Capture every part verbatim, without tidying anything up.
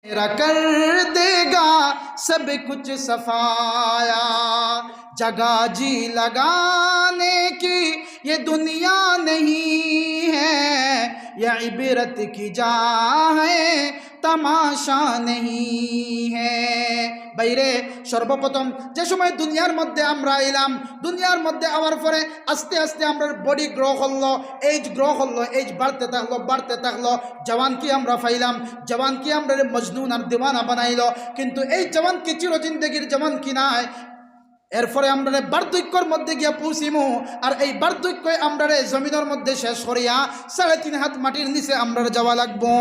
میرا کر دے گا سب کچھ صفایا۔ جگہ جی لگانے کی یہ دنیا نہیں ہے، یہ عبرت کی جا ہے، تماشا نہیں ہے۔ ভাইরে, সর্বপ্রথম যে সময় দুনিয়ার মধ্যে আমরা আইলাম, দুনিয়ার মধ্যে আওয়ার পরে আস্তে আস্তে আমরার বডি গ্রো করলো, এজ গ্রো করলো, এজ বাড়তে থাকলো, বাড়তে থাকলো, জওয়ানকি আমরা পাইলাম, জওয়ানকি আমরারে মজনুন আর দিওয়ানা বানাইলো। কিন্তু এই জওয়ানকি চির জিন্দেগির জওয়ানকি নায়। এরপরে আমরারে বার্ধক্যর মধ্যে গিয়া পৌঁছিমু, আর এই বার্ধক্যে আমরারে জমিনর মধ্যে শেষ করিয়া সাড়ে তিন হাত মাটির নিচে আমরার যাওয়া লাগবো।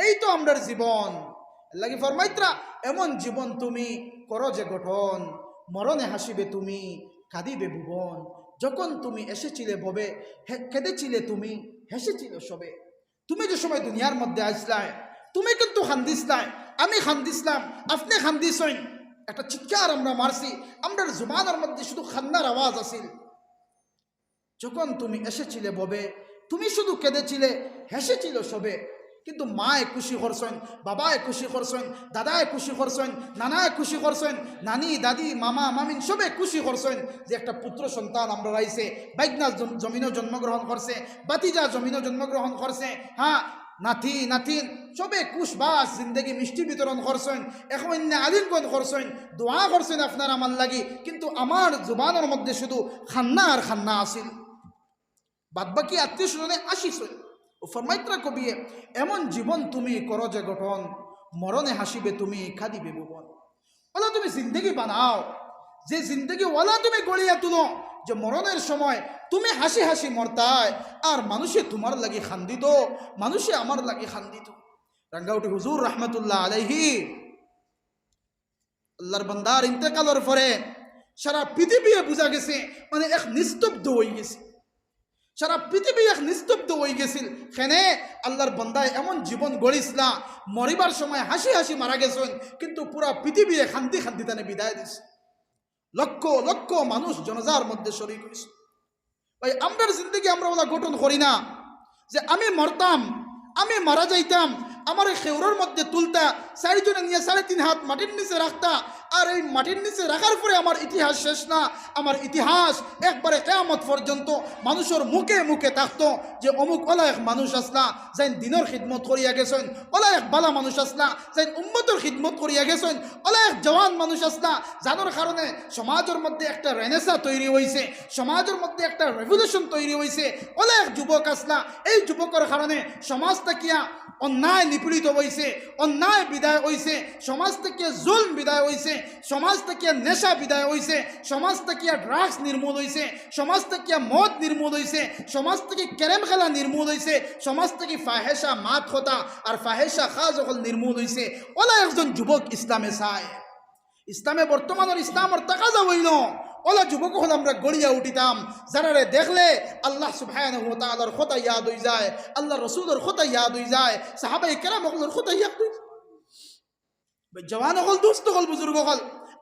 এই তো আমরার জীবন। এর লাগি ফরমাইত্রা, এমন জীবন তুমি করো যে গঠন, মরণে হাসিবে তুমি, কাঁদিবে ভুবন। যখন তুমি এসেছিলে ভবে, হে-, কেঁদেছিলে তুমি, হেসেছিল সবে। তুমি যে সময় দুনিয়ার মধ্যে আইসলায়, তুমি কিন্তু কান্দিসলায়, আমি কান্দিসলাম, আপনে কান্দিছইন। একটা চিৎকার আমরা মারছি, আমরার জুবানর মধ্যে শুধু কান্নার আওয়াজ আছিল। যখন তুমি এসেছিলে ভবে, তুমি শুধু কেঁদেছিলে, হেসেছিল সবে। কিন্তু মায় খুশি করছইন, বাবায় খুশি করছইন, দাদায় খুশি করছইন, নানায় খুশি করছইন, নানি, দাদি, মামা, মামিন সবে খুশি করছইন যে একটা পুত্র সন্তান আমরার আইছে, বাইগনা জম-, জমিনো জন্মগ্রহণ করছে, বাতিজা জমিনো জন্মগ্রহণ করছে, হ্যাঁ, নাতি, নাতিন, সবে খুশবাস জিন্দেগি মিষ্টি বিতরণ করছইন, এখন ইন্না আলিঙ্গন করছইন, দোয়া করছইন আপনার আমার লাগি, কিন্তু আমার জুবানর মধ্যে শুধু কান্না আর কান্না আছিল। বাদবাকি আত্মীয় স্বজনে আসিছইন। ও ফরমাইত্রা কবিয়ে, এমন জীবন তুমি করো যে গঠন, মরণে হাসিবে তুমি, কাঁদিবে ভুবন। অলা তুমি জিন্দেগি বানাও, যে জিন্দেগি অলা তুমি গড়িয়া তুলো, যে মরণের সময় তুমি হাসি হাসি মরতায়, আর মানুষে তোমার লাগি কান্দিত, মানুষে আমার লাগি কান্দিত। রাঙ্গাউটি হুজুর রহমতুল্লাহ আলাইহি, আল্লাহর বান্দার ইন্তেকালর পরে সারা পৃথিবী বুঝা গেছে, মানে এক নিস্তব্ধ হয়ে গেছে। সারা পৃথিবী এক নিস্তব্ধ হয়ে গেছিল। কেনে? আল্লাহর বান্দায় এমন জীবন গড়িছলা, মরিবার সময় হাসি হাসি মারা গেছইন, কিন্তু পুরা পৃথিবী কান্দি কান্দি তানে বিদায় দিছে। লক্ষ লক্ষ মানুষ জানাজার মধ্যে শরিক হইছে। ভাই, আমরার জিন্দেগি আমরা অলা গঠন করি না যে আমি মরতাম, আমি মারা যাইতাম, আমারে খেউরর মধ্যে তুলতা, চাইরজনে নিয়া সাড়ে তিন হাত মাটির নিচে রাখতা, আর এই মাটির নিচে রাখার পরে আমার ইতিহাস শেষ না, আমার ইতিহাস একবারে কিয়ামত পর্যন্ত মানুষর মুখে মুখে থাকতো যে অমুক অলা এক মানুষ আছলা, যেইন দিনর খিদমত করিয়া গেছইন, অলা এক বালা মানুষ আছলা, যেইন উম্মতর খিদমত করিয়া গেছইন, অলা এক জওয়ান মানুষ আছলা, যানর কারণে সমাজর মধ্যে একটা রেনেসা তৈরি হইছে, সমাজর মধ্যে একটা রেভলিউশন তৈরি হইছে, অলা এক যুবক আছলা, এই যুবকর কারণে সমাজ থাকিয়া অন্যায় নিপীড়িত হইছে, অন্যায় বিদায় হইছে, সমাজ থাকিয়া জুলম বিদায় হইছে, সমাজ থাকিয়া নেশা বিদায় হইছে, সমাজ থাকিয়া ড্রাগস নির্মূল হইছে, সমাজ থাকিয়া মদ নির্মূল হইছে, সমাজ থাকি ক্যারেম খেলা নির্মূল হইছে, সমাজ থাকি ফাহেশা মাত কথা আর ফাহেশা কাজ অকল নির্মূল হইছে। অলা একজন যুবক ইসলামে চায়, ইসলামে বর্তমানর ইসলামর তাকাজা অইলো, অলা যুবক অকল আমরা গড়িয়া উঠিতাম, যারারে দেখলে আল্লাহ সুবহানাহু ওয়া তাআলার কথা ইয়াদ হই যায়, আল্লাহ রসুলর কথা ইয়াদ হই যায়, সাহাবায়ে কেরাম অকলর কথা ইয়াদ হই যায়। জওয়ান অকল, দোস্ত অকল, বুজুর্গ অকল,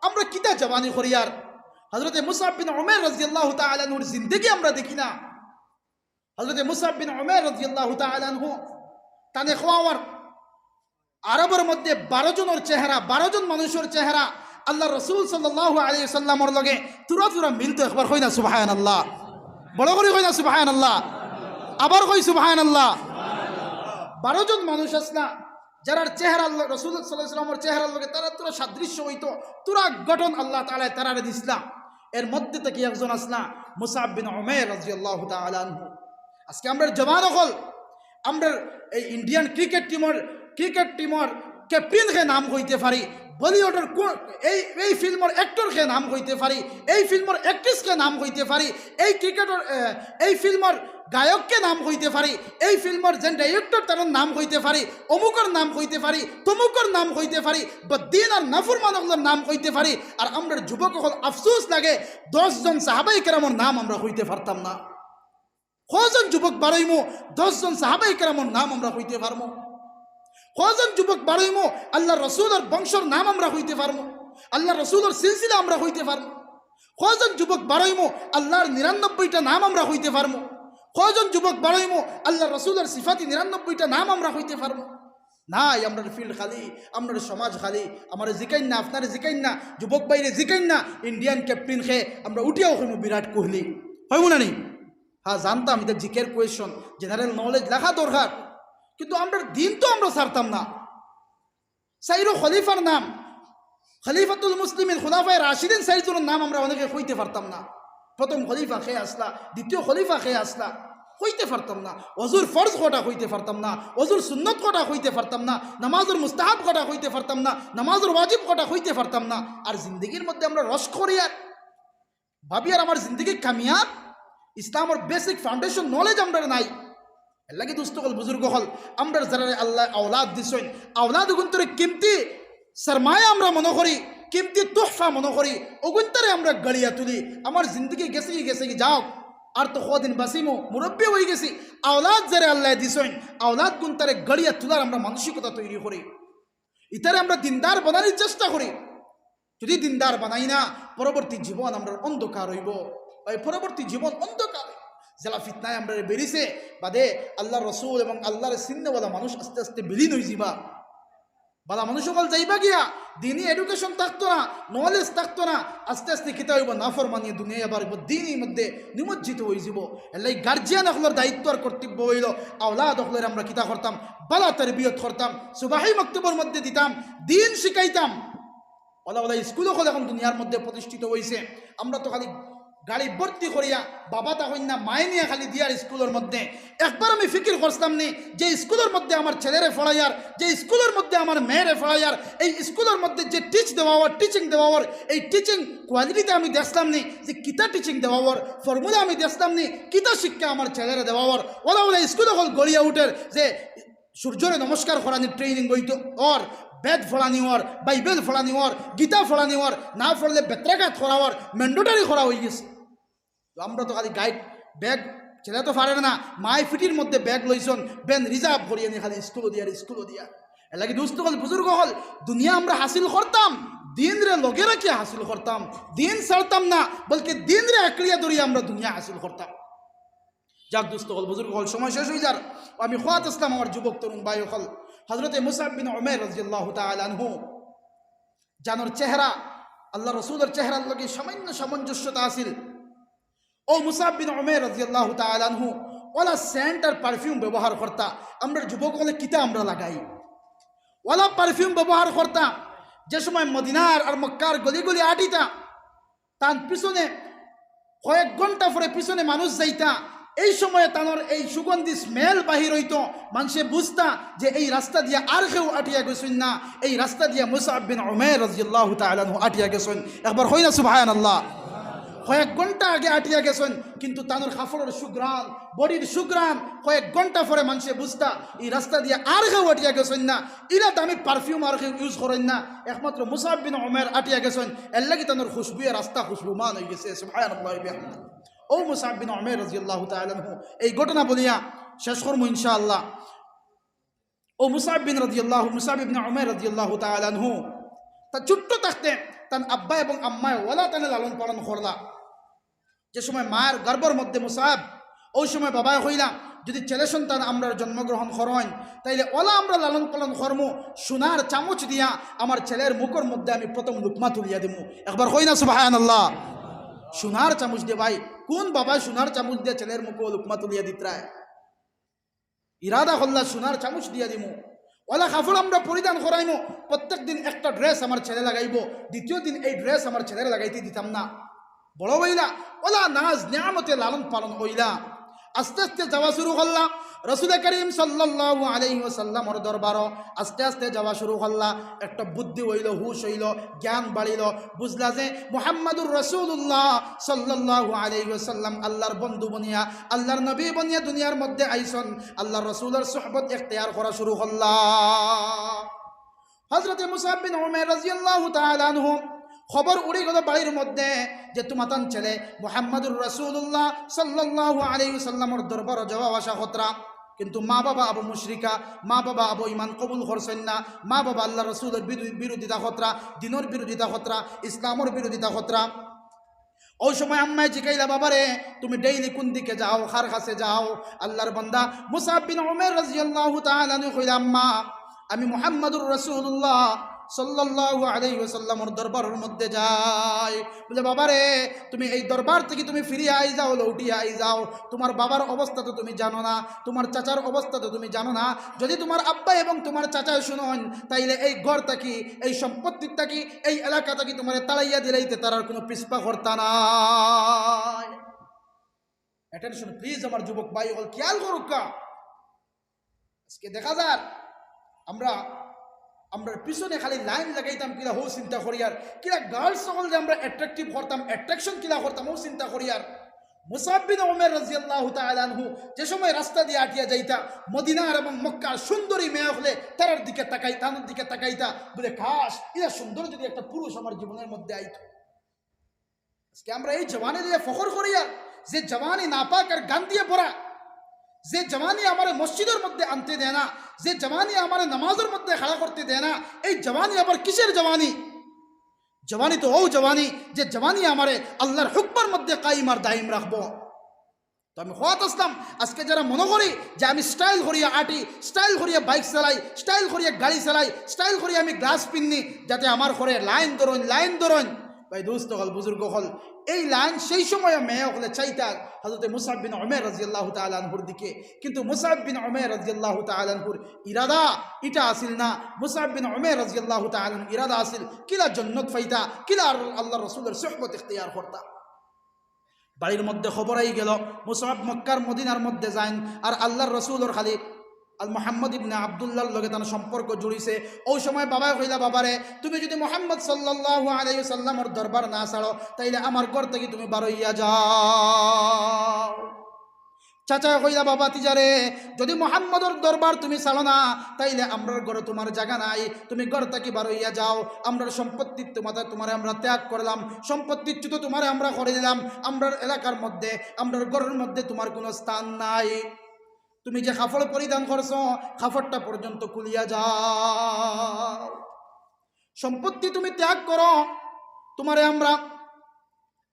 আমরা কিতা জওয়ানি করিয়ার? হযরতে মুসআব বিন উমাইর রাদিয়াল্লাহু তাআলা আনহুর জিন্দেগি আমরা দেখি না। হযরতে মুসআব বিন উমাইর রাদিয়াল্লাহু তাআলা আনহু তানে খোয়াওয়ার আরবর মধ্যে বারো জনর চেহারা, বারো জন মানুষর চেহারা আল্লাহ রসুল সাল্লাল্লাহু আলাইহি সাল্লামর লগে তুরা তুরা মিলতো। একবার কই না সুবহানাল্লাহ, বড় করি কই না সুবহানাল্লাহ, আবার কই সুবহানাল্লাহ। বারো জন মানুষ আছলা, যারার চেহারা আল্লাহ রসুল সাল্লাল্লাহু আলাইহি সাল্লামর চেহারার লগে তারা তুরা সাদৃশ্য হইতো, তুরা গঠন আল্লাহ তাআলায় তারারে দিছলা। এর মধ্যে থাকি একজন আছলা মুসআব বিন উমাইর রাদিয়াল্লাহু তাআলা আনহু। আজকে আমরার জওয়ান অকল, আমরার এই ইন্ডিয়ান ক্রিকেট টিমর, ক্রিকেট টিমর ক্যাপ্টেন কে নাম কইতে পারি, বলিউডর কোন, এই, এই ফিল্মর অ্যাক্টর কে নাম কইতে পারি, এই ফিল্মর অ্যাক্ট্রেস কে নাম কইতে পারি, এই ক্রিকেটর, এ, এই ফিল্মর গায়ক কে নাম কইতে পারি, এই ফিল্মর যেন ডাইরেক্টর তার নাম কইতে পারি, অমুকর নাম কইতে পারি, তমুকর নাম কইতে পারি, বদ্দিন আর নাফরমান অকলর নাম কইতে পারি। আর আমরার যুবক অকল আফসোস লাগে, দশ জন সাহাবায়ে কেরামর নাম আমরা কইতে পারতাম না। কয়জন যুবক বারইমু, দশ জন সাহাবায়ে কেরামর নাম আমরা কইতে পারমু? কয়জন যুবক বারইমু, আল্লাহ রসুলর বংশর নাম আমরা কইতে পারমু? আল্লাহ রসুলর সিলসিলা আমরা কইতে পারমু? কয়জন যুবক বারইমু, আল্লাহর নিরানব্বইটা নাম আমরা কইতে পারমু? কয়জন যুবক বারইমু, আল্লাহ রসুলর সিফাতি নিরানব্বইটা নাম আমরা কইতে পারমু? নাই, আমরার ফিল্ড খালি, আমরার সমাজ খালি। আমারে জিকাইন না, আপনারে জিকাইন না, যুবক ভাইরে জিকাইন না, ইন্ডিয়ান ক্যাপ্টেন খে, আমরা উঠিয়াও কইমু বিরাট কোহলি। কইমু না নি? হ্যাঁ, জানতাম ইটা জিকের কোয়েশন, জেনারেল নলেজ লেখা দরকার, কিন্তু আমরার দিন তো আমরা ছাড়তাম না। চাইরো খলিফার নাম, খলিফাতুল মুসলিমিন, খুলাফায়ে রাশিদিন চাইরজনর নাম আমরা অনেকে কইতে পারতাম না। প্রথম খলিফা খে আছলা, দ্বিতীয় খলিফা খে আছলা, কইতে পারতাম না। অজুর ফরজ কয়টা কইতে পারতাম না, অজুর সুন্নত কয়টা কইতে পারতাম না, নামাজর মুস্তাহাব কয়টা কইতে পারতাম না, নামাজর ওয়াজিব কয়টা কইতে পারতাম না। আর জিন্দেগির মধ্যে আমরা রস করি আর ভাবি আর আমার জিন্দেগি কামিয়াব, ইসলামর বেসিক ফাউন্ডেশন নলেজ আমরার নাই। এরলাগি দোস্ত অকল, বুজুর্গ অকল, আমরার যারারে আল্লায় আওলাদ দিছইন, আওলাদ অগুইন্তরে কিমতি সরমায়া আমরা মনো করি, কিমতি তোহফা মনো করি, অগুইন্তরে আমরা গড়িয়া তুলি। আমার জিন্দেগি গেছেগি, গেছেগি যাউক, আর তো কয়দিন বাঁচিমু, মুরব্বি অইগেছি। আওলাদ যারে আল্লায় দিছইন, আওলাদগুইন্তরে গড়িয়া তুলার আমরা মানসিকতা তৈরি করি, ইতারে আমরা দিনদার বানানির চেষ্টা করি। যদি দিনদার বানাই না, পরবর্তী জীবন আমরার অন্ধকার অইবো। অউ পরবর্তী জীবন অন্ধকার। যেলা ফিতনায় আমরারে বেরিছে, বাদে আল্লার রসুল এবং আল্লারে চিননেওয়ালা মানুষ আস্তে আস্তে বিলীন অইযিবা। বালা মানুষ অকল যাইবা গিয়া, দিনি এডুকেশন থাকতো না, নলেজ থাকতো না, আস্তে আস্তে কিতা অইবো, নাফরমানি দুনিয়ায় আবার অইবো, দিনর মধ্যে নিমজ্জিত অইযিবো। এরলাগি গার্জিয়ান অকলর দায়িত্ব আর কর্তব্য অইলো, আওলাদ অকলরে আমরা কিতা করতাম, বালা তরবিয়ত করতাম, সুবাহি মক্তবর মধ্যে দিতাম, দিন শিখাইতাম। অলা অলা স্কুল অকল এখন দুনিয়ার মধ্যে প্রতিষ্ঠিত অইছে। আমরা তো খালি গাড়ি ভর্তি করিয়া বাবা তা কইন না, মায়ে নিয়া খালি দিয়ার স্কুলর মধ্যে। একবার আমি ফিকির করছলাম নি যে স্কুলর মধ্যে আমার ছেলেরে পড়াইয়ার, যে স্কুলর মধ্যে আমার মেয়েরে পড়াইয়ার, এই স্কুলর মধ্যে যে টিচ দেওয়া অর, টিচিং দেওয়া অর, এই টিচিং কোয়ালিটিতে আমি দেখছলাম নি যে কিতা টিচিং দেওয়া অর, ফর্মুলা আমি দেখছলাম নি কিতা শিক্ষা আমার ছেলেরে দেওয়া অর। অলা অলা স্কুল অকল গড়িয়া উঠের যে সূর্যরে নমস্কার করানির ট্রেনিং অইতো অর, বেদ পড়ানি অর, বাইবেল পড়ানি অর, গীতা পড়ানি অর, না পড়লে বেত্রাঘাত করা অর, ম্যান্ডেটরি করা অইগেছে। তো আমরা তো খালি গাইড, ব্যাগ, ছেলে তো পারের না, মায় ফিটির মধ্যে ব্যাগ লইছইন, ভ্যান রিজার্ভ করিয়া নি খালি স্কুলো দিয়ার, স্কুলো দিয়ার। এরলাগি দোস্ত অকল, বুজুর্গ অকল, দুনিয়া আমরা হাসিল করতাম, দিনরে লগে রাখিয়া হাসিল করতাম, দিন ছাড়তাম না, বলকে দিনরে আঁকড়িয়া ধরিয়া আমরা দুনিয়া হাসিল করতাম। যাক দোস্ত অকল, বুজুর্গ অকল, সময় শেষ অইযার। আমি কওয়াত আছলাম আমার যুবক তরুণ ভাই অকল, হযরতে মুসআব বিন উমাইর রাদিয়াল্লাহু তাআলা আনহু, যানর চেহারা আল্লার রসুলর চেহারার লগে সামান্য সামঞ্জস্যতা আছিল। অউ মুসআব বিন উমাইর রাদিয়াল্লাহু তাআলা আনহু অলা সেন্ট আর পারফিউম ব্যবহার করতা। আমরার যুবক অকলে কিতা আমরা লাগাই? অলা পারফিউম ব্যবহার করতা। যে সময় মদিনার আর মক্কার গলি গলি আটিতা, তান পিছনে কয়েক ঘন্টা পরে পিছনে মানুষ যাইতা, এই সময়ে তানর এই সুগন্ধি স্মেল বাহির অইতো, মানষে বুঝতা যে এই রাস্তা দিয়া আর কেউ আটিয়া গেছইন না, এই রাস্তা দিয়া মুসআব বিন উমাইর রাদিয়াল্লাহু তাআলা আনহু আটিয়া গেছইন। একবার কই না সুবহানাল্লাহ। কয়েক ঘন্টা আগে আটিয়া গেছইন, কিন্তু তানর কাপড়র সুঘ্রাণ, বডির সুঘ্রাণ, কয়েক ঘন্টা পরে মানষে বুঝতা এই রাস্তা দিয়া আর কেউ আটিয়া গেছইন না, ইলা দামি পারফিউম আর কেউ ইউজ করইন না, একমাত্র মুসআব বিন উমাইর আটিয়া গেছইন, এরলাগি তানর খুশবুয়ে রাস্তা খুশবুমান অইগেছে। সুবহানাল্লাহি ওয়া বিহামদিহি। অউ মুসআব বিন উমাইর রাদিয়াল্লাহু তাআলা আনহু, এই ঘটনা বলিয়া শেষ করমু ইনশাআল্লাহ। অউ মুসআব বিন রাদিয়াল্লাহু, মুসআব ইবনে উমাইর রাদিয়াল্লাহু তাআলা আনহু, তা ছোট্ট থাকতে তান আব্বা এবং আম্মায় অলা তানে লালন পালন করলা। যে সময় মার গর্ভর মধ্যে মুসআব, অউ সময় বাবায় কইলা, যদি ছেলে সন্তান আমরার জন্মগ্রহণ করইন, তাইলে অলা আমরা লালন পালন করমু, সোনার চামচ দিয়া আমার ছেলের মুখর মধ্যে আমি প্রথম লুকমা তুলিয়া দিমু। একবার কই না সুবহানাল্লাহ। সোনার চামচ দিয়া ভাই, কোন বাবায় সোনার চামচ দিয়া ছেলের মুখো লুকমা তুলিয়া দিতরায়? ইরাদা করলা সোনার চামচ দিয়া দিমু। অলা কাপড় আমরা পরিধান করাইমু, প্রত্যেক দিন একটা ড্রেস আমার ছেলে লাগাইবো, দ্বিতীয় দিন এই ড্রেস আমার ছেলেরে লাগাইতে দিতাম না। বড় অইলা, অলা নাজ নিয়ামতে লালন পালন অইলা। আস্তে আস্তে যাওয়া শুরু করলা রসুলে করিম সাল্লাল্লাহু আলাইহি ওয়াসাল্লামর দরবারো, আস্তে আস্তে যাওয়া শুরু করলা। একটা বুদ্ধি অইলো, হুশ অইলো, জ্ঞান বাড়িলো, বুঝলা যে মুহাম্মাদুর রাসূলুল্লাহ সাল্লাল্লাহু আলাইহি ওয়াসাল্লাম আল্লার বন্ধু বনিয়া, আল্লার নবী বনিয়া দুনিয়ার মধ্যে আইছইন, আল্লার রসুলর সোহবত এখতিয়ার করা শুরু করলা। হযরতে মুসআব বিন উমাইর রাদিয়াল্লাহু তাআলা আনহু খবর উড়ি গেলো বাড়ির মধ্যে যে তুমাতান ছেলে মুহাম্মাদুর রাসূলুল্লাহ সাল্লাল্লাহু আলাইহি ওয়াসাল্লামর দরবারো যাওয়া আসা করতরা। কিন্তু মা বাবা আবু মুশরিকা, মা বাবা আবু ইমান কবুল করছইন না, মা বাবা আল্লার রসুলর বিরু-, বিরোধিতা করতরা, দ্বীনর বিরোধিতা করতরা, ইসলামর বিরোধিতা করতরা। অউ সময় আম্মায় জিকাইলা, "বাবারে, তুমি ডেইলি কুন দিকে যাও, কার কাছে যাও?" আল্লার বান্দা মুসআব বিন উমাইর রাদিয়াল্লাহু তাআলা আনহু কইলা, "আম্মা, আমি মুহাম্মাদুর রাসূলুল্লাহ সাল্লাল্লাহু আলাইহি ওয়াসাল্লামর দরবারর মধ্যে যাই। বলে, "বাবারে, তুমি এই দরবার থাকি তুমি ফিরিয়া আই যাও, লৌটিয়া আই যাও, তুমার বাবার অবস্থা তো তুমি জানো না, তুমার চাচার অবস্থা তো তুমি জানো না। যদি তুমার আব্বা এবং তুমার চাচায় শুনইন, তাইলে এই ঘর থাকি, এই সম্পত্তির থাকি, এই এলাকা থাকি তুমারে তাড়াইয়া দিলাইতে তারার কুনু পিছপা করতা নায়।" Attention please, আমার যুবক ভাই অকল, খেয়াল করুক্কা। আজকে দেখা যার আমরা, আমরার পিছনে খালি লাইন লাগাইতাম কিলা, হউ চিন্তা করিয়ার, কিলা girls অকলরে আমরা attractive করতাম, attraction কিলা করতাম, হউ চিন্তা করিয়ার। মুসআব বিন উমাইর রাদিয়াল্লাহু তাআলা আনহু যে সময় রাস্তা দিয়া আটিয়া যাইতা, মদিনার এবং মক্কার সুন্দরী মেয়ে অকলে তারার দিকে তাকাই, তারার দিকে তাকাইতা, বলে, "কাশ, ইলা সুন্দর যদি একটা পুরুষ আমার জীবনের মধ্যে আইতো।" আজকে আমরা এই জওয়ানি দিয়া ফখর করিয়ার, যে জওয়ানি নাপাক আর গান দিয়া ভরা, যে জওয়ানি আমারে মসজিদর মধ্যে আনতে দেয় না, যে জওয়ানি আমারে নামাজর মধ্যে খাড়া করতে দেয় না, এই জওয়ানি আবার কিসের জওয়ানি? জওয়ানি তো অউ জওয়ানি, যে জওয়ানি আমারে আল্লাহর হুকমর মধ্যে কায়েম আর দায়েম রাখবো। তো আমি কওয়াত আসলাম, আজকে যারা মনো করি যে আমি style করিয়া আটি, style করিয়া bike চালাই, style করিয়া গাড়ি চালাই, style করিয়া আমি glass পিন্নি, যাতে আমার ঘরে লাইন ধরইন, লাইন ধরইন। ভাই দোস্ত অকল, বুজুর্গ অকল, এই লাইন সেই সময় মেয়ে অকলে চাইতা হযরতে মুসআব বিন উমাইর রাদিয়াল্লাহু তাআলা আনহুর দিকে। কিন্তু মুসআব বিন উমাইর রাদিয়াল্লাহু তাআলা আনহুর ইরাদা ইটা আছিল না। মুসআব বিন উমাইর রাদিয়াল্লাহু তাআলা আনহুর ইরাদা আছিল কিলা জন্নত পাইতা, কিলা আর আল্লাহর রাসূলর সুহবত ইখতিয়ার করতা। বাড়ির মধ্যে খবর আই গেল, মুসআব মক্কার মদিনার মধ্যে যাইন, আর আল্লাহর রাসূলর খালি আল মুহাম্মদ ইবনে আব্দুল্লাহর লগে তান সম্পর্ক জুড়িছে। অউ সময় বাবায় কইলা, "বাবারে, তুমি যদি মুহাম্মদ সাল্লাল্লাহু আলাইহি ওয়াসাল্লামর দরবার না ছাড়ো, তাইলে আমার ঘর থাকি তুমি বারইয়া যাও।" চাচায় কইলা, "বাবা, ভাতিজারে, যদি মুহাম্মদর দরবার তুমি ছাড়ো না, তাইলে আমরার ঘরে তুমার জাগা নাই, তুমি ঘর থাকি বারইয়া যাও, আমরার সম্পত্তির তুমারে, তুমারে আমরা ত্যাগ করলাম, সম্পত্তিচ্যুত তুমারে আমরা করি দিলাম, আমরার এলাকার মধ্যে, আমরার ঘরর মধ্যে তুমার কুনু স্থান নাই। তুমি যে কাপড় পরিধান করছো, কাপড়টা পর্যন্ত খুলিয়া যাও, সম্পত্তি তুমি ত্যাগ করো, তুমারে আমরা,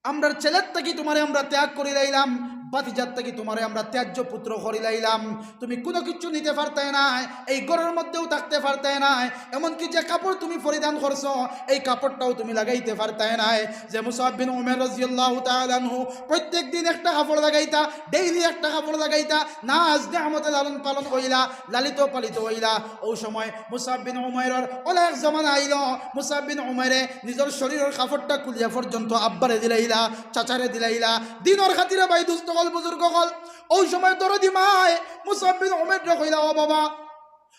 আমরার ছেলের থাকি তুমারে আমরা ত্যাগ করিলাইলাম, ভাতিজার থাকি তুমারে আমরা ত্যায্য পুত্র করিলাইলাম, তুমি কুনু কিচ্ছু নিতে পারতায় নায়, এই ঘরর মধ্যেও থাকতে পারতায় নায়, এমনকি যে কাপড় তুমি পরিধান করছো, এই কাপড়টাও তুমি লাগাইতে পারতায় নায়।" যে মুসআব বিন উমাইর রাদিয়াল্লাহু তাআলা আনহু প্রত্যেক দিন একটা কাপড় লাগাইতা, daily একটা কাপড় লাগাইতা, নাজ নিয়ামতে লালন পালন অইলা, লালিত পালিত অইলা। অউ সময় মুসআব বিন উমাইরর অলা এক জমানা আইলো, মুসআব বিন উমাইরে নিজর শরীরর কাপড়টা খুলিয়া পর্যন্ত আব্বারে দিলাইলা, চাচারে দিলাইলা, দিনর খাতিরে। ভাই দোস্ত অকল, বুজুর্গ অকল, অউ সময় দরদি মায় মুসআব বিন উমাইররে কইলা, "ও বাবা,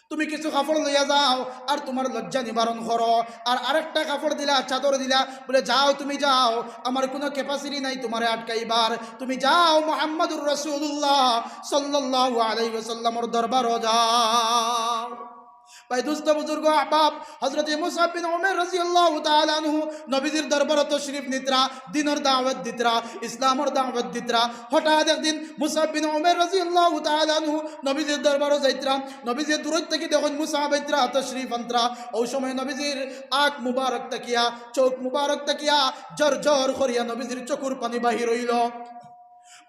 তুমি কিছু কাপড় লইয়া যাও, আর তুমার লজ্জা নিবারণ করো।" আর আরেকটা কাপড় দিলা, চাদর দিলা, বলে, "যাও, তুমি যাও, আমার কুনু capacity নাই তুমারে আটকাইবার, তুমি যাও, মুহাম্মাদুর রাসূলুল্লাহ সাল্লাল্লাহু আলাইহি ওয়াসাল্লামর দরবারো যাও।" ভাই দোস্ত, বুজুর্গ, আহবাব, হযরতে মুসআব বিন উমাইর রাদিয়াল্লাহু তাআলা আনহু নবীজির দরবারো তশরিফ নিতরা, দিনর দাওয়াত দিতরা, ইসলামর দাওয়াত দিতরা। হঠাৎ একদিন মুসআব বিন উমাইর রাদিয়াল্লাহু তাআলা আনহু নবীজির দরবারো যাইতরা। নবীজি দূরত থাকি দেখইন মুসআব আইতরা, তশরিফ আনতরা। অউ সময় নবীজির আখ মুবারক থাকিয়া, চউখ মুবারক থাকিয়া জর জর করিয়া নবীজির চকুর পানি বাহির অইলো।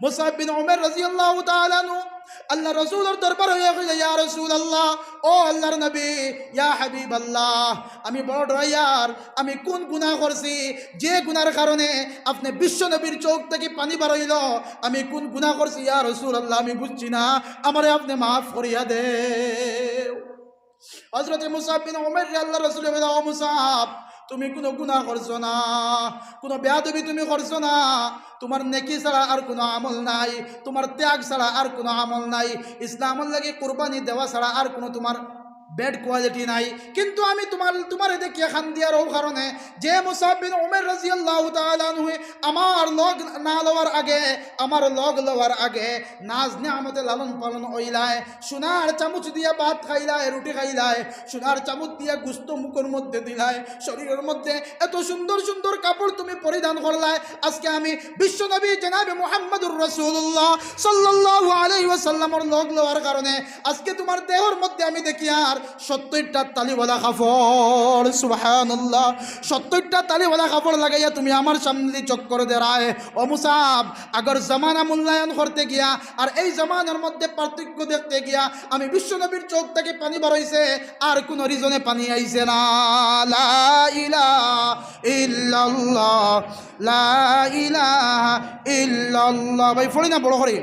মুসআব বিন উমাইর রাদিয়াল্লাহু তাআলা আনহু আল্লাহর রাসূলর দরবারো আইয়া কইলা, "ইয়া রাসূলুল্লাহ, ও আল্লাহর নবী, ইয়া হাবিবাল্লাহ, আমি বড় ড্রাইয়ার, আমি কুন গুনাহ করছি, যে গুনার কারণে আপনে বিশ্ব নবীর চউখ থাকি পানি বারইলো? আমি কুন গুনাহ করছি ইয়া রাসূলুল্লাহ, আমি বুঝছি না, আমারে আপনে মাফ করিয়া দেও।" হযরতে মুসআব বিন উমাইররে আল্লাহর রাসূলে কইলা, "ও মুসআব, তুমি কুনু গুনাহ করছো না, কুনু বেয়াদবি তুমি করছো না, তুমার নেকি ছাড়া আর কুনু আমল নাই, তুমার ত্যাগ ছাড়া আর কুনু আমল নাই, ইসলামর লাগি কুরবানি দেওয়া ছাড়া আর কুনু তুমার bad quality নাই। কিন্তু আমি তুমার, তুমারে দেখিয়া কান্দিয়ার অউ কারণে যে মুসআব বিন উমাইর রাদিয়াল্লাহু তাআলা আনহু আমার লগ না লওয়ার আগে, আমার লগ লওয়ার আগে নাজ নিয়ামতে লালন পালন অইলায়, সোনার চামচ দিয়া ভাত খাইলায়, রুটি খাইলায়, সোনার চামচ দিয়া গোস্ত মুখর মধ্যে দিলায়, শরীরর মধ্যে এত সুন্দর সুন্দর কাপড় তুমি পরিধান করলায়। আজকে আমি বিশ্বনবী জনাবে মুহাম্মাদুর রাসূলুল্লাহ সাল্লাল্লাহু আলাইহি ওয়াসাল্লামর লগ লওয়ার কারণে আজকে তুমার দেহর মধ্যে আমি দেখিয়ার সত্তইরটা তালিওয়ালা কাপড়, সুবহানাল্লাহ, সত্তইরটা তালিওয়ালা কাপড় লাগাইয়া তুমি আমার সামনে দি চক্কর দেরায়। ও মুসাব, আগর জমানা মূল্যায়ন করতে গিয়া আর এই জমানার মধ্যে পার্থক্য দেখতে গিয়া আমি বিশ্বনবীর চোখ থাকি পানি বারইছে, আর কুনু রিজনে পানি আইছে না। লা ইলাহা ইল্লাল্লাহ, লা ইলাহা ইল্লাল্লাহ। ভাই, পড়ি না বড় করি।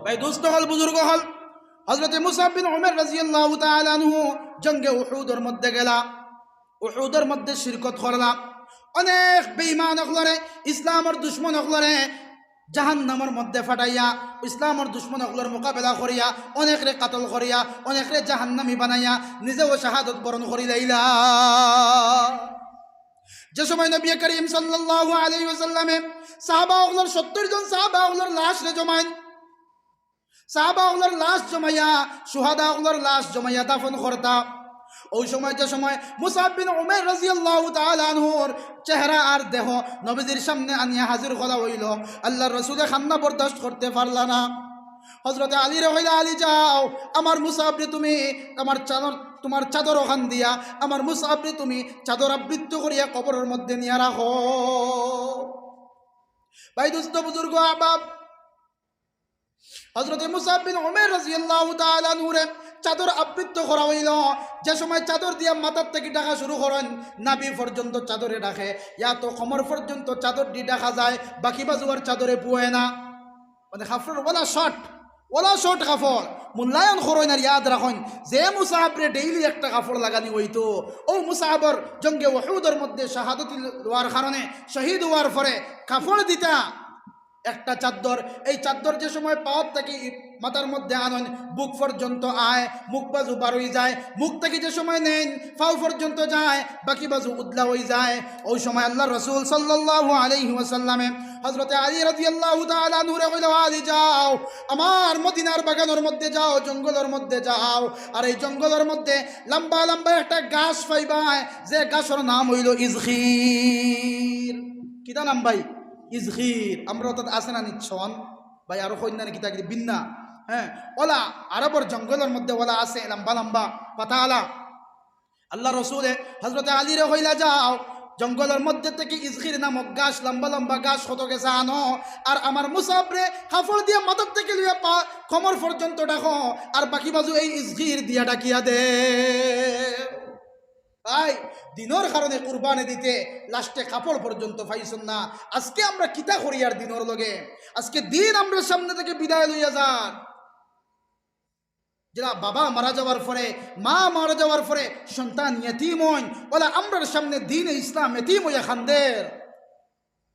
ভাই, দোস্ত অকল, বুজুর্গ অকল, হযরতে মুসআব বিন উমাইর রাদিয়াল্লাহু তাআলা আনহু জঙ্গে উহুদর মধ্যে গেলা, উহুদর মধ্যে শিরকত করলা। অনেক বেঈমান অকলরে, ইসলামর দুশমন অকলরে জাহান্নামর মধ্যে ফাটাইয়া, ইসলামর দুশমন অকলর মোকাবেলা করিয়া, অনেকরে কাতল করিয়া, অনেকরে জাহান্নামী বানাইয়া নিজেও শাহাদত বরণ করি লাইলা। যে সময় নবী করিম সাল্লাল্লাহু আলাইহি ওয়াসাল্লামে সাহাবা অকলর, সত্তইর জন সাহাবা অকলর লাশরে জমাইন, সাহাবা অকলর লাশ জমাইয়া, শুহাদা অকলর লাশ জমাইয়া দাফন করতা। ওই সময়, যে সময় মুসআব বিন উমাইর রাদিয়াল্লাহু তাআলা আনহুর চেহারা আর দেহ নবীজির সামনে আনিয়া হাজির করা অইলো, আল্লাহর রসুলে কান্না বরদাস্ত করতে পারলা না। হযরতে আলীরে কইলা, "আলী যাও, আমার মুসআবরে তুমি আমার চাদর, তোমার চাদর অখান দিয়া আমার মুসআবরে তুমি চাদর আবৃত করিয়া কবরর মধ্যে নিয়া রাখো।" ভাই, দোস্ত, বুজুর্গ, আহবাব, হযরতে মুসআব বিন উমাইর রাদিয়াল্লাহু তাআলা আনহুরে চাদর আবৃত করা অইলো। যে সময় চাদর দিয়া মাথার থাকি ঢাকা শুরু করইন, নাভি পর্যন্ত চাদরে ঢাকে, ইয়া তো কোমর পর্যন্ত চাদরদি ঢাকা যায়, বাকি বাজু আর চাদরে পুয়ে না। মানে কাপড়র ওলা শর্ট, ওলা শর্ট কাপড়। মূল্যায়ন করইন আর ইয়াদ রাখইন, যে মুসআবরে ডেইলি একটা কাপড় লাগানি অইতো, অউ মুসআবর জঙ্গে উহুদর মধ্যে শাহাদতি লওয়ার কারণে, শহীদ অওয়ার পরে কাপড় দিতা একটা চাদ্দর, এই চাদ্দর যে সময় পাওর থাকি মাথার মধ্যে আনইন, বুক পর্যন্ত আয়, মুখ বাজু বারই যায়, মুখ থাকি যে সময় নেইন, পাও পর্যন্ত যায়, বাকি বাজু উদলা অই যায়। অউ সময় আল্লাহর রসুল সাল্লাল্লাহু আলাইহি ওয়াসাল্লামে হযরতে আলী রাদিয়াল্লাহু তাআলা আনহুরে কইলা, "আলী যাও, আমার মদিনার বাগানর মধ্যে যাও, জঙ্গলর মধ্যে যাও, আর এই জঙ্গলর মধ্যে লম্বা লম্বা একটা গাছ পাইবায়, যে গাছর নাম অইলো ইজখির।" কিতা নাম ভাই? ইজখির। আমরার অতাত আছে না নিচ্ছন? ভাই, আরো কইন না নি কিতা কিতা বিন্না? হ্যাঁ, ওলা আরবর জঙ্গলর মধ্যে ওলা আছে, লম্বা লম্বা পাতা আলা। আল্লাহর রসুলে হযরতে আলীরে কইলা, "যাও, জঙ্গলর মধ্যে থাকি ইজখির নামক গাছ, লম্বা লম্বা গাছ কত গেছা আনো, আর আমার মুসআবরে কাপড় দিয়া মাথার থাকি লইয়া পা, কোমর পর্যন্ত ঢাকো, আর বাকি বাজু এই ইজখির দিয়া ঢাকিয়া দে।" ভাই, দিনর কারণে কুরবানি দিতে লাস্টে কাপড় পর্যন্ত পাইছন না। আজকে আমরা কিতা করিয়ার দিনর লগে? আজকে দিন আমরার সামনে থাকি বিদায় লইয়া যার। যেলা বাবা মারা যাওয়ার পরে, মা মারা যাওয়ার পরে সন্তান এতিম অইন, ওলা আমরার সামনে দ্বীনে ইসলাম এতিম অইয়া কান্দের।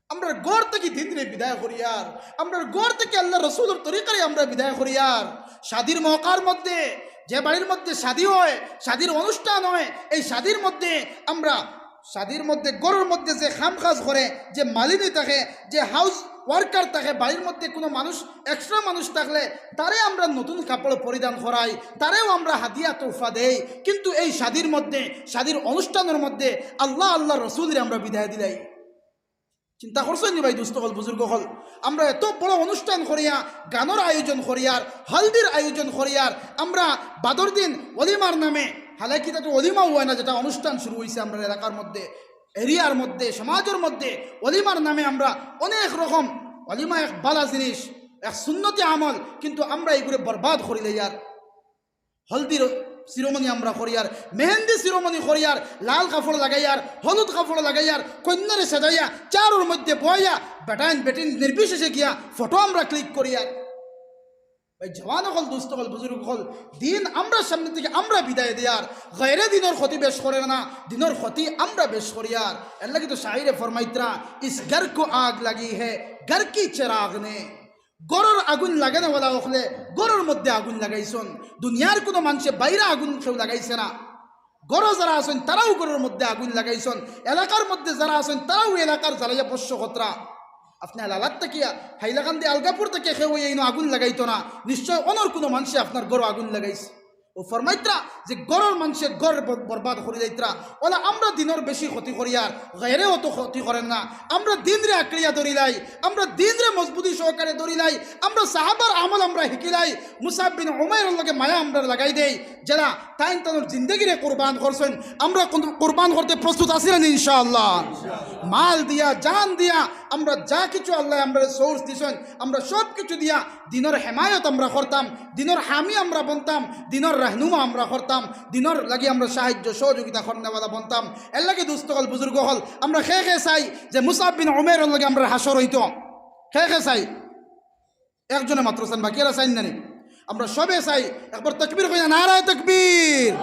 আমরার ঘর থাকি দ্বীনরে বিদায় করিয়ার, আমরার ঘর থাকি আল্লাহর রসুলর তরিকারে আমরা বিদায় করিয়ার। শাদির মওকার মধ্যে, যে বাড়ির মধ্যে শাদি অয়, শাদির অনুষ্ঠান অয়, এই শাদির মধ্যে আমরা, শাদির মধ্যে, ঘরর মধ্যে যে কাম কাজ করে, যে মালিনী থাকে, যে হাউস ওয়ার্কার থাকে, বাড়ির মধ্যে কুনু মানুষ, এক্সট্রা মানুষ থাকলে তারে আমরা নতুন কাপড় পরিধান করাই, তারেও আমরা হাদিয়া তোহফা দেই। কিন্তু এই শাদির মধ্যে, শাদির অনুষ্ঠানর মধ্যে আল্লাহ, আল্লাহর রসুলরে আমরা বিদায় দিলাই। চিন্তা করছইন নি ভাই, দোস্ত অকল, বুজুর্গ অকল? আমরা এত বড় অনুষ্ঠান করিয়া, গানর আয়োজন করিয়ার, হলদির আয়োজন করিয়ার, আমরা বাদর দিন অলিমার নামে, হালাকি ইটা তো অলিমাও অয় না, যেটা অনুষ্ঠান শুরু অইছে আমরার এলাকার মধ্যে, এরিয়ার মধ্যে, সমাজর মধ্যে অলিমার নামে আমরা অনেক রকম, অলিমা এক বালা জিনিস, এক সুন্নতি আমল, কিন্তু আমরা ইগুরে বরবাদ করিলাইয়ার। হলদির সিরোমনি আমরা করিয়ার, মেহেন্দি সিরোমনি করিয়ার, লাল কাপড় লাগাইয়ার, হলুদ কাপড় লাগাইয়ার, কইন্যারে সাজাইয়া, চেয়ারর মধ্যে বওয়াইয়া, বেটাইন বেটিন নির্বিশেষে গিয়া ফটো আমরা ক্লিক করিয়ার। ভাই, জওয়ান অকল, দোস্ত অকল, বুজুর্গ অকল, দিন আমরার সামনে থাকি আমরা বিদায় দিয়ার, গয়রে দিনর ক্ষতি বেশ করের না, দিনর ক্ষতি আমরা বেশ করিয়ার। এরলাগি তো শায়রে ফরমাইতরা, "ইস ঘর কো আগ লাগি হ্যায়, ঘর কি চিরাগ নে।" ঘরর আগুন লাগানেওয়ালা অকলে ঘরর মধ্যে আগুন লাগাইছন। দুনিয়ার কুনু মানষে বাইরে আগুন কেউ লাগাইছে না। ঘরো যারা আছইন, তারাও ঘরর মধ্যে আগুন লাগাইছন। এলাকার মধ্যে যারা আছইন, তারাও এলাকার জ্বালাইয়া ভস্ম করতরা। আপনে লালাত থাকিয়া, হাইলাকান্দি, আলগাপুর থাকিয়া কেউ এইনো আগুন লাগাইতো না। নিশ্চয় অনর কুনু মানষে আপনার ঘরো আগুন লাগাইছে। ও ফরমাইত্রা যে ঘরর মানষে ঘর ব-, বরবাদ করি যাইত্রা। অলা আমরা দিনর বেশি ক্ষতি করিয়ার, গায়রে অত ক্ষতি করের না। আমরা দিনরে আঁকড়িয়া ধরিলাই, আমরা দিনরে মজবুতি সহকারে ধরিলাই, আমরা সাহাবার আমল আমরা হিকিলাই, মুসাব বিন উমাইরর লগে মায়া আমরা লাগাই দেই, যেরা তাইন তানর জিন্দেগিরে কুরবান করছইন, আমরা কুন-, কুরবান করতে প্রস্তুত আছি না নি ইনশাআল্লাহ? মাল দিয়া, জান দিয়া, আমরা যা কিছু আল্লায় আমরারে source দিছইন, আমরা সব কিছু দিয়া দিনর হেমায়ত আমরা করতাম, দিনর হামি আমরা বনতাম, দিনর রাহনুমা আমরা করতাম, দিনর লাগি আমরা সাহায্য সহযোগিতা করনেওয়ালা বনতাম। এর লাগি দোস্ত অকল, বুজুর্গ অকল, আমরা কে কে চাই যে মুসাব বিন উমাইরর লগে আমরার হাশর অইতো? কে কে চাই? একজনে মাত্র চাইন, বাকি এরা চাইন না নি? আমরা সবে চাই। একবার তাকবীর কইয়া, নারায়ে তাকবীর,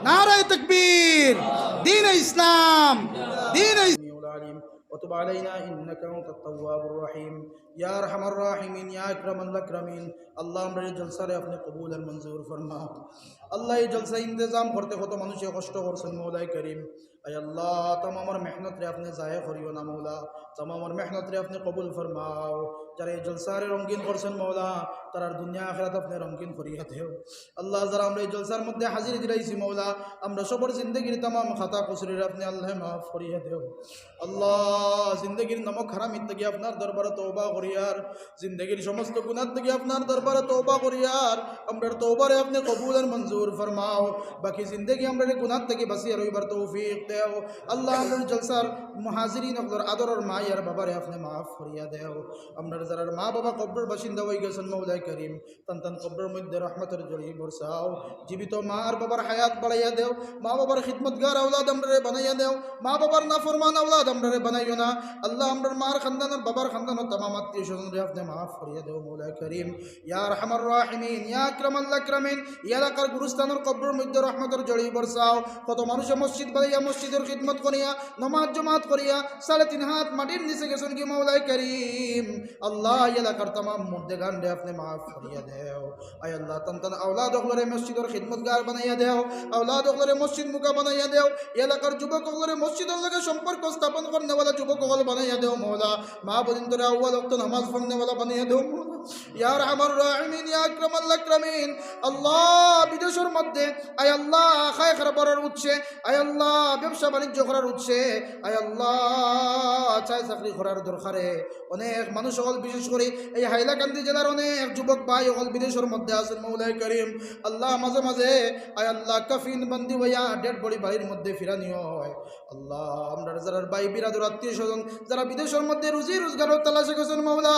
নারায়ে তাকবীর, দ্বীনে ইসলাম, দ্বীনে ইস- السميع العليم وتب علينا إنك أنت التواب الرحيم يا أرحم الراحمين يا أكرم الأكرمين। আল্লাহ, আমরার এই জলসারে আপনে কবুল আর মঞ্জুর ফরমাও। আল্লাহ, এই জলসা ইন্তেজাম করতে কত মানুষে কষ্ট করছইন, মৌলায় করিম। আয় আল্লাহ, তামামর মেহনতরে আপনে জায়া করিও না, মৌলা। তামামর মেহনতরে আপনে কবুল ফরমাও। যারা এই জলসারে রঙিন করছইন, মৌলা, তারার দুনিয়া আখিরাত আপনে রঙিন করিয়া দেও। আল্লাহ, যারা আমরা এই জলসার মধ্যে হাজিরি দিলাইছি, মৌলা, আমরা সবর জিন্দেগির তামাম খাতা কসুরিরে আপনে আল্লাহ মাফ করিয়া দেও। আল্লাহ, জিন্দেগির নমক হারামির থাকি আপনার দরবারে তওবা করিয়ার, জিন্দেগির সমস্ত গুনার থাকি আপনার দরবারে তওবা করিয়ার, আমরার তওবারে আপনে কবুল আর মঞ্জুর ফরমাও। বাকি জিন্দেগি আমরারে গুনার থাকি বাঁচিয়া রইবার তৌফিক দেও। আল্লাহ, আমরার জলসার মুহাজিরিন অকলর আদরর মা আর বাবারে আপনে মাফ করিয়া দেও। আমরার যারার মা বাবা কবরর বাসিন্দা অইগেছইন, মৌলায় করিম, তান তান কবরর মধ্যে রহমতর ঝড়ি বরসাও। জীবিত মা আর বাবার হায়াত বাড়াইয়া দেও। মা বাবার খিদমতগার আওলাদ আমরারে বানাইয়া দেও। মা বাবার নাফরমান আওলাদ আমরারে বানাইও না। আল্লাহ, আমরার মার খানদানর, বাবার খানদানর তামাম আত্মীয় স্বজনরে আপনে মাফ করিয়া দেও, মৌলায় করিম। ইয়া আরহামার রাহিমিন, ইয়া আকরামাল আকরামিন, এই এলাকার গুরুস্থানর কবরর মধ্যে রহমতর ঝড়ি বরসাও। কত মানুষে মসজিদ বানাইয়া, মসজিদর খিদমত করিয়া, নমাজ জমাত করিয়া, সাড়ে তিন হাত মাটির নিচে গেছইন গি, মৌলায় করিম। আল্লাহ, এই এলাকার তামাম মুর্দেগানরে আপনে মাফ করিয়া দেও। আয় আল্লাহ, তান তান আওলাদ অকলরে মসজিদর খিদমতগার বানাইয়া দেও, আওলাদ অকলরে মসজিদ মুখা বানাইয়া দেও, এই এলাকার যুবক অকলরে মসজিদর লগে সম্পর্ক স্থাপন করনেওয়ালা যুবক অকল বানাইয়া দেও, মৌলা। মা বইনতরে আউয়াল ওয়াক্ত নামাজ পড়নেওয়ালা বানাইয়া দেও, মৌলা। ইয়া আরহামার রাহিমিন, ইয়া আকরামাল আকরামিন। আল্লাহ, বিদেশর মধ্যে, আয় আল্লাহ, খায় খারবারর উৎসে, আয় আল্লাহ, ব্যবসা বাণিজ্য করার উৎসে, আয় আল্লাহ, চায় চাকরি করার দরকারে অনেক মানুষ অকল, বিশেষ করি এই হাইলাকান্দি জেলার অনেক যুবক ভাই অকল বিদেশর মধ্যে আছইন, মৌলায় করিম। আল্লাহ, মাঝে মাঝে, আয় আল্লাহ, কাফিন বান্দি অইয়া dead body বাড়ির মধ্যে ফিরানি অয়। আল্লাহ, আমরার যারার ভাই বিরাদর আত্মীয় স্বজন যারা বিদেশর মধ্যে রুজি রোজগারর তালাশে গেছইন, মৌলা,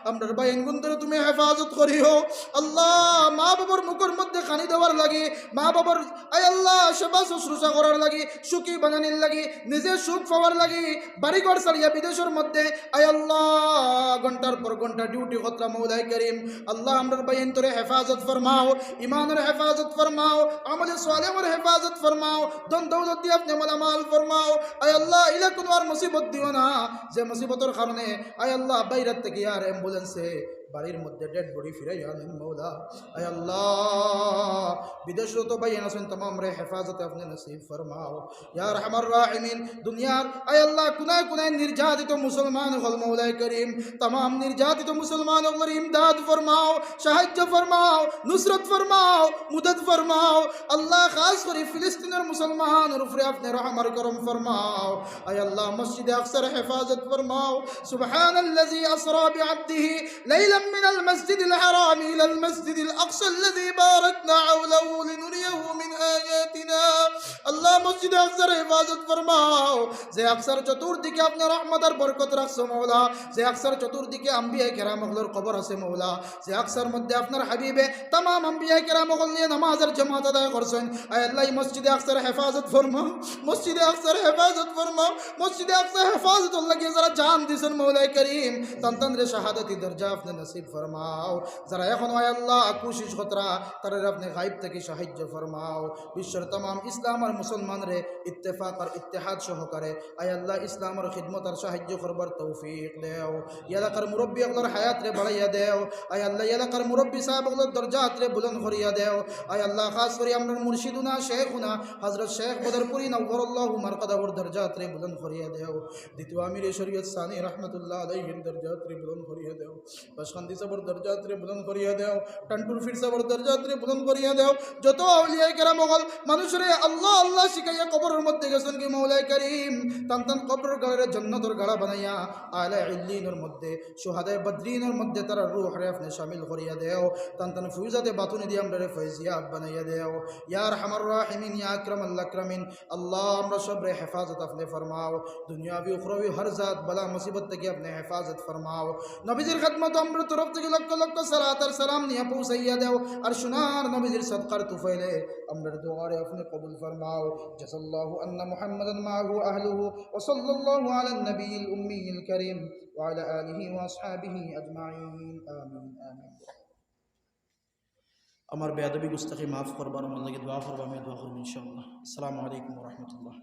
আমরার ভাইয়াইনগুনতরে তুমি হেফাজত করিও। আল্লাহ, মা বাবার মুখর মধ্যে খানি দেওয়ার লাগি, মা বাবার, আয় আল্লাহ, সেবা শুশ্রূষা করার লাগি, সুখী বানানির লাগি, নিজে সুখ পাওয়ার লাগি, বাড়িঘর ছাড়িয়া বিদেশর মধ্যে, আয় আল্লাহ, ঘন্টার পর ঘন্টা duty কররা, মৌলায় করিম। আল্লাহ, আমরার ভাইয়াইনতরে হেফাজত ফরমাও, ইমানর হেফাজত ফরমাও, আমলে সালেহর হেফাজত ফরমাও, ধন দৌলত দিয়া আপনে মালামাল ফরমাও। আয় আল্লাহ, ইলা কুনু আর মুসিবত দিও না, যে মুসিবতর কারণে, আয় আল্লাহ, বাইরাত থাকি আর ambulance-এ বাড়ির মধ্যে dead body ফিরাইয়া আনইন, মৌলা। আয় আল্লাহ, বিদেশরত ভাইয়াইন আছইন, তামামরে হেফাজতে আপনে নসিব ফরমাও। ইয়া আরহামার রাহিমিন, দুনিয়ার, আয় আল্লাহ, কুনায় কুনায় নির্যাতিত মুসলমান অকল, মৌলায় করিম, তামাম নির্যাতিত মুসলমান অকলর ইমদাদ ফরমাও, সাহায্য ফরমাও, নুসরত ফরমাও, মুদদ ফরমাও। আল্লাহ, খাস করি ফিলিস্তিনর মুসলমানর উপরে আপনে রহম আর করম ফরমাও। আয় আল্লাহ, মসজিদে আকসার হেফাজত ফরমাও। سبحان الذي أسرى بعبده ليلا من المسجد الحرام إلى المسجد الأقصى الذي باركنا حوله لنريه من آياتنا। আল্লাহ, মসজিদে আকসার হেফাজত ফরমাও। যে আকসার চতুর্দিকে আপনে রহমত আর বরকত রাখছো, মৌলা, যে আকসার চতুর্দিকে আম্বিয়ায়ে কেরাম অকলর কবর আছে, মৌলা, যে আকসার মধ্যে আপনার হাবিবে তামাম আম্বিয়ায়ে কেরাম অকল নিয়া নামাজর জামাত আদায় করছইন, আয় আল্লাহ, এই মসজিদে আকসার হেফাজত ফরমাও, মসজিদে আকসার হেফাজত ফরমাও, মসজিদে আকসার হেফাজতর লাগি যারা জান দিছইন, মৌলায় করিম, তান তানরে শাহাদতি দরজা আপনে নসিব ফরমাও। যারা এখনো, আয় আল্লাহ, কোশিশ কররা, তারারে আপনে গায়েব থাকি সাহায্য ফরমাও। বিশ্বর তামাম ইসলাম আর মুসলমানরে ইত্তেফাক আর ইত্তেহাদ সহকারে, আয় আল্লাহ, ইসলামর খিদমত আর সাহায্য করবার তৌফিক দেও। এলাকার মুরব্বী অকলর হায়াতরে বাড়াইয়া দেও। আয় আল্লাহ, এলাকার মুরব্বী সাহেব অকলর দরজাতরে বুলন্দ করিয়া দেও। আয় আল্লাহ, খাস করি আমরার মুর্শিদুনা, শেখুনা, হযরত শেখ বদরপুরি নওয়ারাল্লাহু মারকাদাহুর দরজাতরে বুলন্দ করিয়া দেও। দ্বিতীয় আমিরে শরীয়ত সানি রহমতুল্লাহ আলাইহির দরজাতরে বুলন্দ করিয়া দেও। বাসকান্দি সাবর দরজাতরে বুলন্দ করিয়া দেও। টান্টুর ফির সাবর দরজাতরে বুলন্দ করিয়া দেও। যত আউলিয়ায়ে কেরাম অকল মানুষরে আল্লাহ আল্লাহ শিখাইয়া কবরর মধ্যে গেছইন গি মৌলায়ে করিম, তান তান কবরর গাড়ারে জন্নতর গাড়া বানাইয়া আলা ইল্লিনর মধ্যে, শুহাদায়ে বদরিনর মধ্যে তারার রুহরে আপনে শামিল করিয়া দেও। তান তান ফিউজাতে বাতুনি দিয়া আমরারে ফয়েজিয়াব বানাইয়া দেও। ইয়া আরহামার রাহিমিন, ইয়া আকরামাল আকরামিন, আল্লাহ, আমরা সবরে হেফাজত আপনে ফরমাও, দুনিয়াবি উখরাবি হর জাত বালা মুসিবত থাকি আপনে হেফাজত ফরমাও। নবীজির খেদমত আমরার তরফ থাকি লক্ষ লক্ষ সালাত আর সালাম নিয়া পৌঁছাইয়া দেও। আর সোনার নবীজির সদকার তুফাইলে আমরার দোয়ারে আপনে কবুল ফরমাও। জাযাল্লাহু আন্না মুহাম্মাদান মাআহু আহলুহু, ওয়া সাল্লাল্লাহু আলান নাবিয়্যিল উম্মিয়্যিল কারীম, ওয়া আলা আলিহি ওয়া আসহাবিহি আজমাইন। আমিন, আমিন। আমার বেয়াদবি গুস্তাখি মাফ করবা, আমার লাগি দোয়া করবা, আমি দোয়া করমু ইনশাআল্লাহ। আসসালামু আলাইকুম ওয়া রাহমাতুল্লাহ।